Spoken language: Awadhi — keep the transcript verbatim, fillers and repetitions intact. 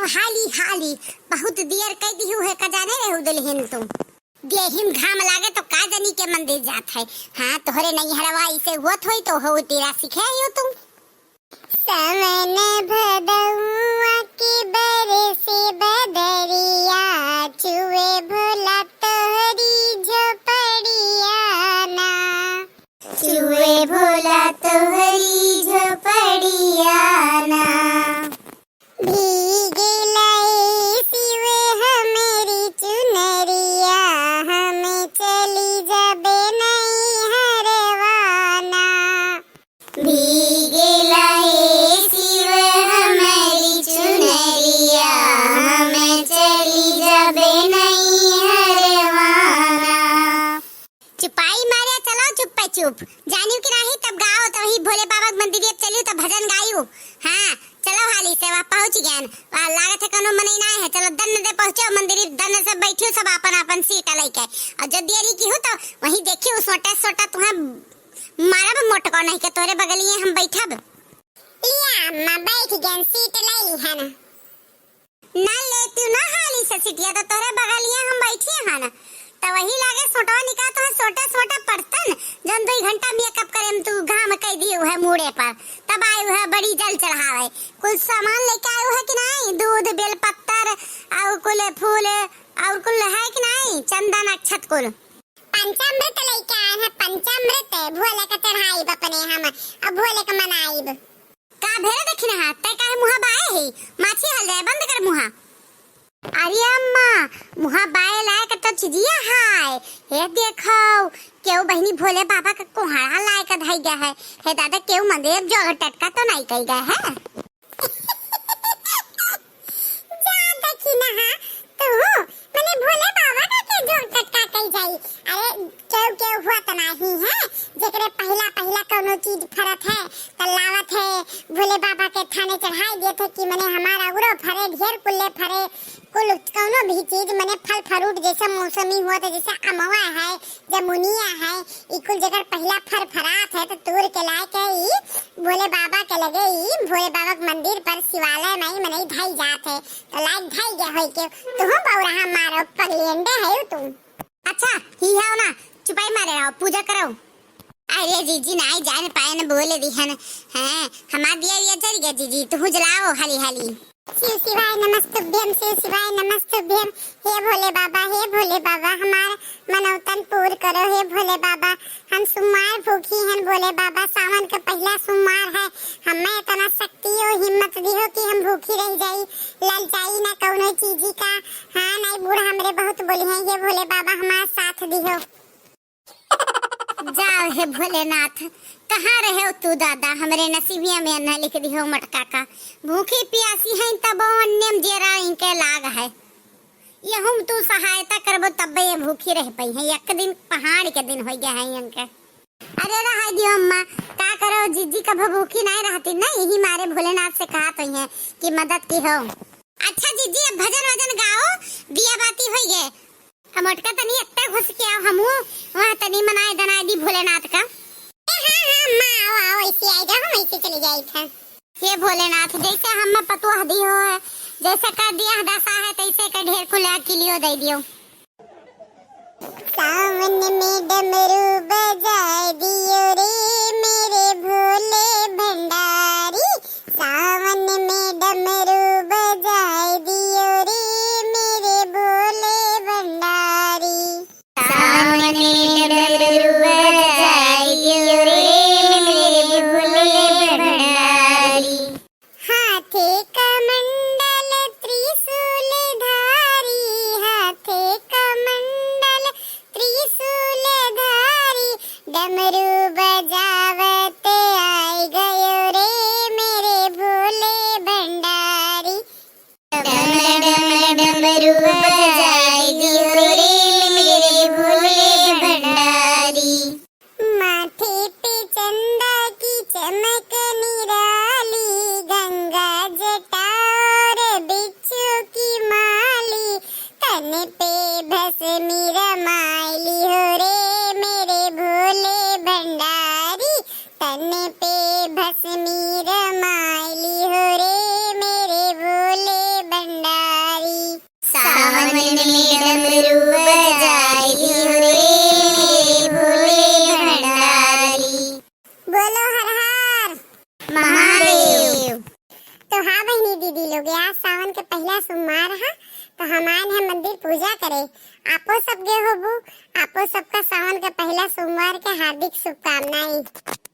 हाली हाली, बहुत देर कइ दिहू है, का जाने रहू दुल्हन तू। देहिम घाम लागे तो का जनी के मंदिर जात है। हाँ, तोहरे नैहरवा इसे होत होई तो हो तेरा सीखे आयो तू। सावन भदौआ के बरसे बदरिया, चुए भोला तोहरी झोपड़िया ना। चुए भोला तोहरी झोपड़िया ना। भीगे लाए शिव हमरी चुनरिया, हम चली जाबे नैहरवा ना। भीगे लाए शिव हमरी चुनरिया, हम चली जाबे नैहरवा ना। चुपाई मारे चलो चुप्पे चुप। जानियो कि नाही तब गाओ तो वही भोले बाबा के मंदिर चलियो तब भजन गाइयो। हाँ, चलो हाली से वहाँ पहुँच गए। वहाँ लागत है कोनो मनई ना है। चलो दन्न दे पहुँचो मंदिर, दन्न से बैठियो सब आपन आपन सीट लेके। और जो देरी की हो तो वही देखियो सोटा सोटा तुम्हें मारब मोटको नहीं के तोरे बगलिए हम बैठब। लिया अम्मा बैठ गए सीट ले ली है ना। ना लेती ना हाली से सिटिया तो तोहरे बगलिया हम बैठी हन। त वही लागे सोटवा निकालत है, सोटा सोटा पड़तन, जौन दुई घंटा मेकअप करे में तू घाम कइ दियो है मूड़े पर, तब आयो है बड़ी जल चढ़ावे। कुल सामान लेके आयो है कि नाही? दूध, बेल पत्तर, और कुल फूल, और कुल है कि नाही? चंदन, अक्षत कुल। पंचामृत लेके आए हैं, पंचामृत भोले का चढ़ाई बपने हम, अब भोले का मनाइब। का भेरे देखी ना, तै काहे मुहा बाए है? माछी हल जाए, बंद कर मुहा। अरे अम्मा, मुहा बाए लायक तो चिजिया है। हे देखो, केहू बहिनी भोले बाबा का कोहड़ा लायक धई गया है। हे दादा, केहू मंदिर जोग टटका तो नहीं कही गया है? जा देखी ना, हाँ, तू, मने भोले बाबा का के जोग टटका कही जाई? अरे, केहू केहू हुआ तो नाही है, जेकरे पहिला पहिला कौनो चीज फरत है, त लावत है, भोले बाबा के थाने चढ़ाई देत है कि मने हमारा उरो फरे, ढेर कुल्ले फरे, कुल कौनो भी चीज मने फल फ्रूट जैसे मौसमी होत है, जैसे अमवा है, जमुनिया है, ई कुल जेकर पहिला फर फरात है, त तूर के लाए के ई भोले बाबा के लगे, ई भोले बाबा के मंदिर पर शिवालय में ई मनई धई जात है, त लाए धई गया होई के, तुहू बौराहा मारो, पगलेंडे है तुम। अच्छा, ही है ना, चुपाई मारे रहो, पूजा करो। अरे जीजी, नाई जान पाए न बोले दिहन। हैं, हमार दिया ये जर गया जीजी, तुहू जलाओ हाली हाली। शिव शिवाय नमस्तुभ्यम, शिव शिवाय नमस्तुभ्यम। हे भोले बाबा, हे भोले बाबा, हमार मनौतन पूर करो, हे भोले बाबा। हम सोमवार भूखी हन भोले बाबा, सावन का पहिला सोमवार है। हमें इतना शक्ति और हिम्मत दिहो कि हम भूखी रह जाई, ललचाई ना कौनो चीजी का। हाँ, नाई बूढ़ हमरे बहुत बोली हैं, हे भोले बाबा, हमार साथ दिहो। जाओ हे भोलेनाथ, कहाँ रहे तू दादा, हमरे नसीबिया में अन्ना लिख दिहो मटका का। भूखी पियासी हैं तबो अन्नेम जेरा इनके लाग है। यहुम तू सहायता करबो तब्बे ये भूखी रह पई हैं। एक दिन पहाड़ के दिन हो गया है इनके। अरे रहा दियो अम्मा, का करो जीजी कभो भूखी नहीं रहती ना, यही मारे भोलेनाथ से कहा तो है कि मदद की हो। अच्छा जीजी, अब भजन वजन गाओ, दिया बाती होई गए। हम मोटका तनी एत्ते घुस के आओ, हमहू वहाँ तनी मनाए दनाए दी भोलेनाथ का। ए, हाँ, हाँ, अम्मा, आओ, आओ, ऐसे आ जाओ, हम ऐसे चले जाए थे। हे भोलेनाथ, जैसे हम पतुआ दियो है, जैसे कर दिया दशा है, तैसे के ढेर कुल अकिलियो दे दियो। सावन में डमरू बजाए दियो रे मेरे भोले भंडारी, सावन में डमरू बजाए दियो रे मेरे भोले भंडारी। सावन में डमरू बजाए दियो रे मेरे भोले भंडारी। हाथे कमंडल त्रिशूल धारी, हाथे कमंडल त्रिशूल धारी, डमरू बजावत आए गयो रे मेरे भोले भंडारी। तो हाँ बहिनी दीदी लोग, आज सावन के पहिला सोमवार है, तो हम आएन है मंदिर पूजा करे। आपो सब गे होबू, आपो सबका सावन के पहिला सोमवार के हार्दिक शुभकामनाएं।